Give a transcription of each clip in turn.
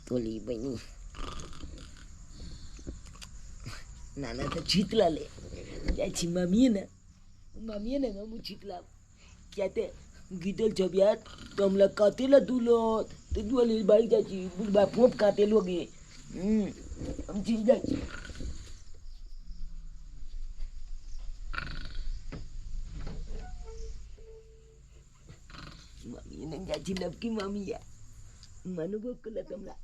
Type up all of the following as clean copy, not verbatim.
तोली बहिनी नाना तऽ छीत लले जाइ छी मम्मीए ने, मम्मीए ने हमहूँ छीत लाब, किया तऽ गिदल छबिया तऽ हमरा काते ला दुलत, ताहि दुआरे भागि जाइ छी। बुढ़बा फोप काते लोगे, हम चलि जाइ छी। मम्मी ने जाइ छी, नवकी मम्मी या मनबो केलक हमरा।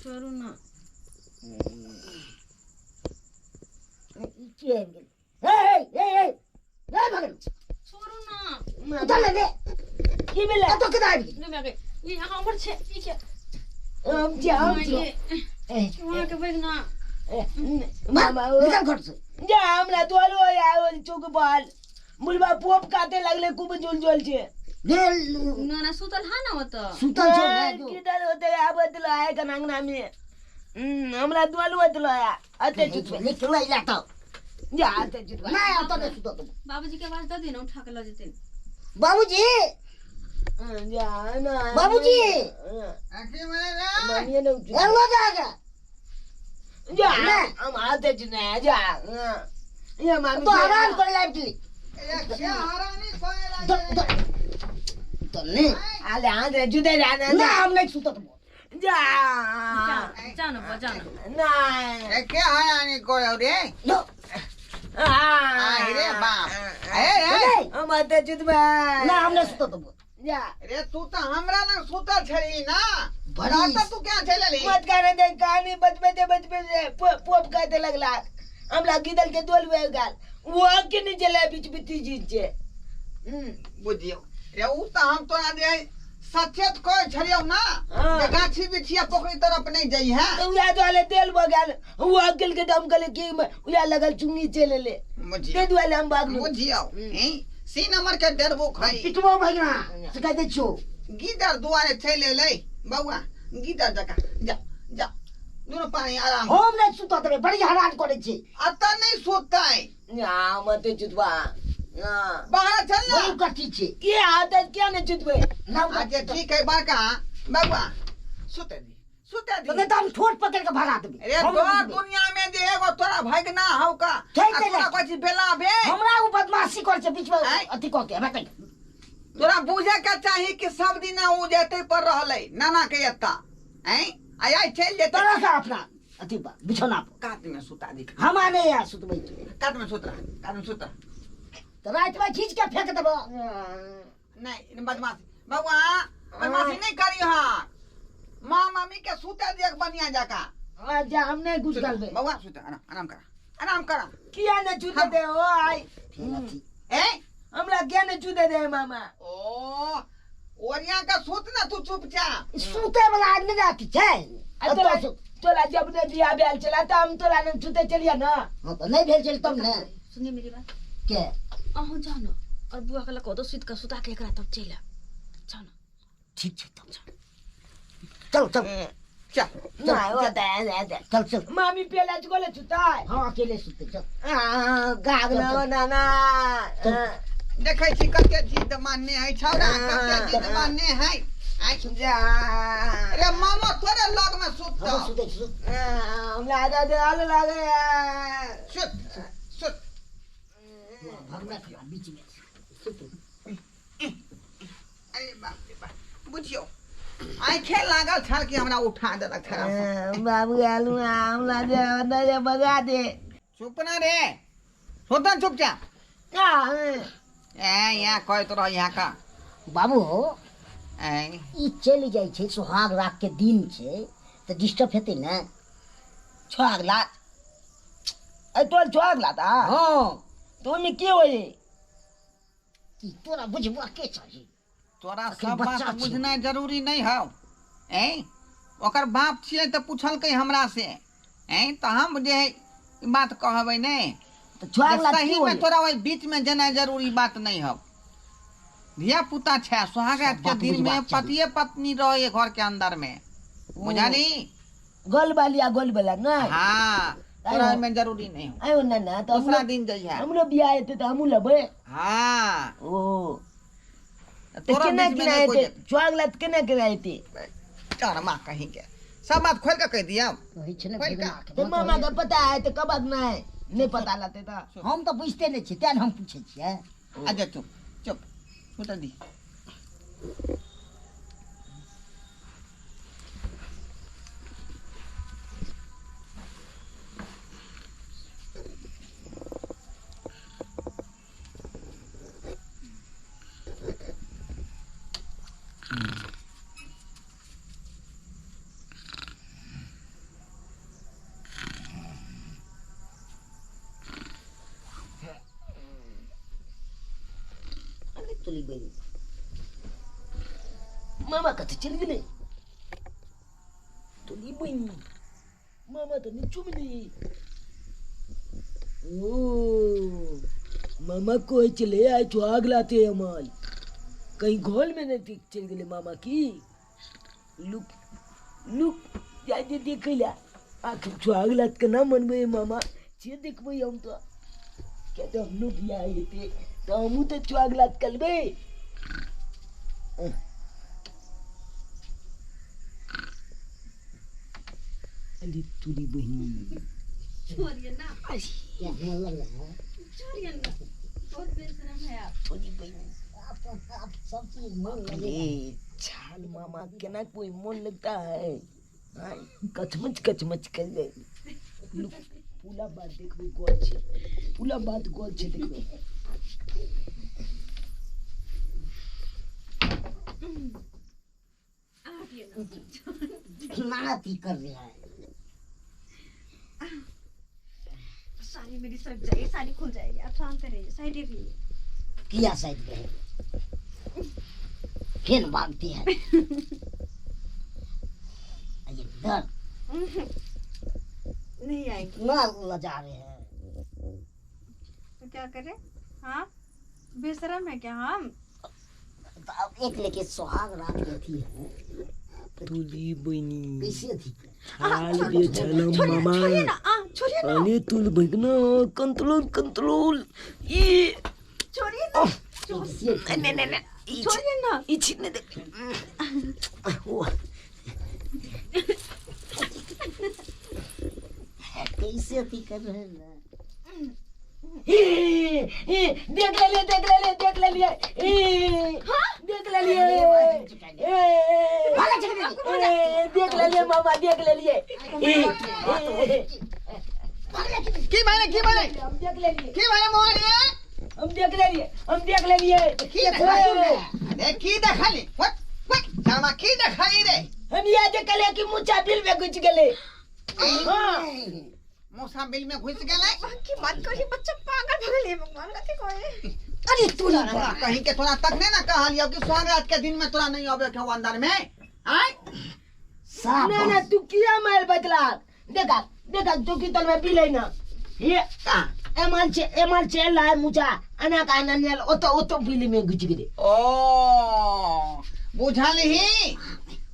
छोड़ू ना। ई की आबि गेल? हे हे हे हे हे, भगन। छोड़ू ना। उठा ले रे। की भेलै? एतऽ केना आबि गेल? नहि माय, ई हमर छै, ई छै। हम छी, हम छी। अहाँके बैगना। मामा निकल घर से। जा, हमरा दुआरो आयल चौक पर बुलबा पोप काटे लगले, खूब झोल झोल छै। ना ना, सुतल हा ना ओतऽ। सुतल छौ ने जो। किधर होते आबत लो आए कन अंगना में। हमरा दुआलो होत लो आया अते चुप। निकल अइला तऽ। जा, अते चुप। नहि, एतऽ नहि सुतत। बाबूजी के आवाज दऽ दियौ ने, उठा के लऽ जेथिन। बाबूजी। जा ना। बाबूजी। मम्मी ने उठ। एलो जागा। जा। नहि। हम आते चुना जा ये मामी तो हरान करे आबि गेली। तो नहि। आले आते जुदे जाना। ना, हम नहि सुतत। जा। जाओ ना बुआ, जाओ ना। नहीं। के हरानी करे रे? लो। आहि रे बाप, ए ए। हम आते चुतबा। ना, हम नहि सुतत। जा। रे, तू तऽ हमरा लग सुतल छली ना? बड़ी तऽ तू क्या चलि एलही? मत करे दे कहानी, बचपन से बचपन से पोप कहते लगला हमरा गिदल के दोल वे गाल वो के नहीं चले बीच बीच चीज छे। बुझियौ रे, उ तऽ हम तोरा जे सचेत कहै छलियौ ना हाँ। जे गाछी बिछिया पोखरि तरफ नहि जइहे। तो उया दुआले तेल भऽ गेल, वो अकेल के दम कहले कि उया लगल चुंगी चले ले। बुझियौ। ते दुआले हम भागलू। बुझियौ, हैं सी नंबर के डरबो खाई। पिटबो भगिना से कहि दै छियौ। गिदर दुआरे चलि एलै बौआ गिदर जकाँ। जा जा, दुनू पानी आराम। हम नहि सुतत रे, बड़ी हरान करै छै। अतऽ नहि सुततै। ना मत चुतबा ना। बाहर चल ना। बड़ी कथी छै? के आदत क्या नहीं चुतबे? ना। अच्छा ठीक है बड़का बौआ, सुते दी, सुते दी। तऽ हम ठोर पकड़ के भगा देबै। रे हम तोर नहि सुतबै। दुनिया में जे एगो तोरा भगना हौ का ठीक आ छै। तोरा कहै छी बेला बे। हमरा ओ बदमाशी करै छै बीचमे। आँय? अथी कऽ के हमरा कहि। तोरा बुझे के चाही कि सब दिन उ जेतै पर रहलै नाना के एत्ता, ऐं आइ चलि जेतै। तोरा के अपना अथी पर बिछौना पर कात में सुता दी। हमरा नहि आ सुतबै के। कात में सुत रह, कात में सुत रह। तऽ रातिमे खींच के फेंक देबो। नहीं बदमाशी बौआ, बदमाशी नहीं करी। हाँ, माँ मम्मी के सुते दियक बढ़िया जका। अच्छा, हम नहीं कुछ करबे। बौआ सुते, आराम आराम करा, आराम करा। किया नहीं चुते दे हो आई? फेर अथी। ए। हमरा क्या नहीं चुते दे मामा? ओ ओरिया का सुत ना तू चुपचाप। सुतै वाला आदमी नहि अथी छै। आ तोरा तोरा जब ने बियाह भेल छला तऽ हम तोरा लग सुते चलिया ना। हाँ तऽ नहि भेल छल तब ने। सुनिए मेरी बात। के? अहूँ जाओ ना और बुआ के लग कऽ सुति कऽ सुता के एकरा तब चलि आयब, जाओ ना। ठीक छै तब, चल चल। चल। ना होता है। चल चल। मामी पेला चुकोले चुता है। हाँ, अकेले सुतै चल। गागना नाना। देखै छी कते जिद मानने है छौड़ा, कते जिद मानने है। आइ जा। रे मामा तोरे लग में सुततौ। हम सुतै छी, सुत। हमरा आदत आल लागे। सुत सुत। भगना बीच में सुत। अरे बाप रे बाप, बुझियौ आँखे लागल छल कि हमरा उठा देलक छड़ा। बाबू आलू हमरा दे अंदर बगा दे। चुप ना रे, सुत ना चुपचाप। ए यहाँ कहैत रह यहाँ का। बाबू। ऐं। ई चलि जाइ छै, सोहाग रात के दिन छै तऽ डिस्टर्ब हेतै ने। छोग लात ए तोर छोग लात। हाँ। तो ओहिमे की होइ? की तोरा बुझबा के चाही? तोरा अखन सब बच्चा बात छी। बुझनाइ जरूरी नहि हौ। ऐं ओकर बाप छियै तऽ पुछलकै हमरा से, ऐं तऽ हम जे है ई बात कहबै नहि। तऽ छुआ जे ला सही की में होले? तोरा ओहि बीच में जेनाइ जरूरी बात नहीं हौ। धिया पुता छै, सोहाग रात के बात दिन में बुझबाक चाही। पतिये पत्नी रहे घर के अंदर में, बुझली? गोल वाली आ गोल वाला नहीं। हाँ, तोरा ओहि में जरूरी नहीं हो। आयो ना ना तो दूसरा दिन जइहा। हमरो बियाह हेतै तऽ हमहूँ लेबै। हाँ। ओ तऽ तोरा केना बीच में केना नहीं कोई हेतै? चुआग ला तऽ केना केना हेतै? चरमा कहीं के सब बात खोल के कह दिया। कहै छै ने खोलि कऽ। भगना के। तऽ मामा के पता है तऽ कबक नहि नहि पता लगतै तऽ। हम तऽ बुझिते नहि छियै, तें ने हम पूछै छियै। अच्छा चुप चुप, सुतऽ दी। चलि गेलै। मामा कतऽ चलि गेलै? तोली बहिनी मामा तऽ नीचू में नहीं। ओ मामा को चले आए चुआग लाते हमाल, कहीं घोल में नहीं चल गए मामा की। लुक लुक जा जे देखे ला आखिर चुआग लात के ना मनबे मामा जे देखबे हम तो। क्या तो हम लोग बियाह हेतै तो हमहूँ तो चुआग लात करबे। अरे तुरी बहिनी छोड़िए ना। क्या मन लग रहा है? छोड़िए ना, बहुत बेशरम है आप। तुरी बहिनी आप सब चीज मन लगेगा। अरे छाल मामा केना कोई मन लगता है। हाँ, कचमच कचमच कर गए। लुक, पूला बात देखबे गोल छे, पूला बात गोल छे देखबे। नाती कर रहा है। सारी मेरी सरक जाएगी, सारी खुल जाएगी, आप शांत रहिए, साइड रहिए। किया साइड रहे? फिर भागती है। ये डर नहीं आएगी। इतना लजा रहे हैं। तो क्या करें? हाँ बेशरम है क्या हम? तो अब एक लेके सुहाग रात के थी है। तुली बहिनी कैसे थी? छाल बे छलम मामा। छोड़िए ना, आ छोड़िए ना। अरे तुल बहिना कंट्रोल कंट्रोल ये छोड़िए ना। कैसे थी? नहीं नहीं नहीं छोड़िए ना। ये छीनने दे। ओ कैसे थी कर रहे हैं ना? ए, ए, देख ले लिए, देख ले लिए, देख ले लिए। ए, देख ले लिए। ए, ए, देख ले लिए मामा, देख ले लिए। ए, ए, की भेलै, की भेलै? हम देख ले लिए। की भेलै मोहन रे? हम देख ले लिए, हम देख ले लिए। की देखली? अरे की देखली? What what Sharma की देखली रे? हम यहाँ देख ले कि मूछा बिल में घुस गेले। हाँ। मूसा बिल में घुस गेलै? की बात करी, बच्चा पागल भऽ गेलै भगवान कथी कहे। अरे तू ना तोरा कहीं के तोरा तक नहीं ना कहलियौ कि सुहाग रात के दिन में तोरा नहीं आबे के अंदर में। आय साफ ना ना तू किया मार बदला? देखा देखा तू की तल में बिल है ना। ये कहाँ? एमाल छे, एमाल छे लाय मुचा अना का अना नेल ओतो ओतो बिल में घुस गेलै। ओ बुझलही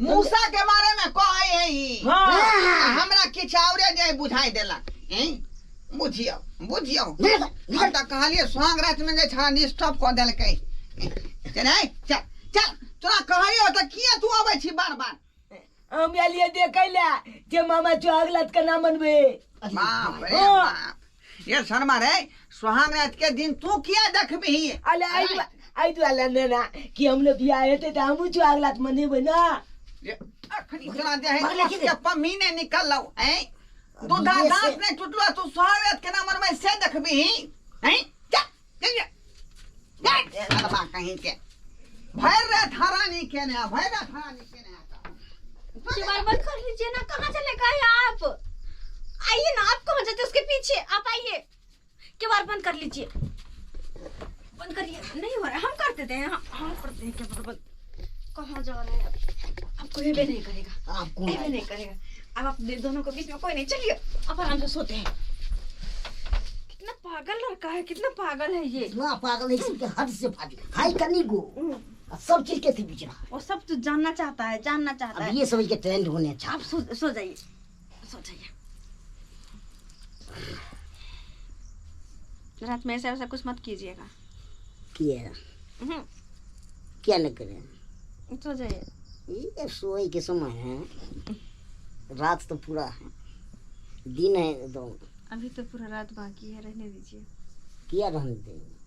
मूसा के बारे में कहै है ही। हाँ। हमरा किछु औरे जे बुझाइ देलक। हैं बुझियौ बुझियौ। हम तऽ कहलियै सुहाग रात में जे छड़ा डिस्टर्ब कऽ देलकै। चल चल चल तोरा कहलियौ तऽ किया तू अबै छी बार बार? हम एलियै देखै लए जे मामा सुहाग रात के ना मनबे। बाप रे बाप, ये शर्मा रे सुहाग रात के दिन तू किया देखबिही? अरे आई दुआरे ने ना कि हम लोग बियाह हेतै तऽ हमहूँ सुहाग रात मनेबै ना। अखनी तोरा जे है के पम्मी नहि निकललौ। हैं दूधा दांत नहि टूटलो, तू सुहाग रात केना मनबै से देखबिही? हैं चल चल जा अलबा कहीं के भरि रात हरानी केने भरि रात हरानी केने। दीवार बंद कर लीजिए ना, कहाँ चले गए आप? आइए ना, आप कहाँ जाते उसके पीछे? आप आइए, किवाड़ बंद कर लीजिए, बंद करिए। नहीं हो रहा है, हम कर देते हैं, हम करते हैं किवाड़ बंद कहाँ जा रहे हैं आप? अब कोई भी नहीं करेगा, आप कौन कोई भी नहीं करेगा। अब आप दोनों के बीच में कोई नहीं। चलिए अब आराम से सोते हैं। कितना पागल लड़का है, कितना पागल है ये। इतना पागल है इसके हद से फाजिल हाई कनी को सब चीज के बीच रहा। वो सब तो जानना चाहता है, जानना चाहता अब है। ये समझ के ट्रेंड होने अच्छा। आप सो जाइए, सो जाइए। रात में ऐसा वैसा कुछ मत कीजिएगा। किया क्या न करें, सो जाइए। ये सोए के समय है, रात तो पूरा है, दिन है एकदम। अभी तो पूरा रात बाकी है, रहने दीजिए। क्या रहने देंगे?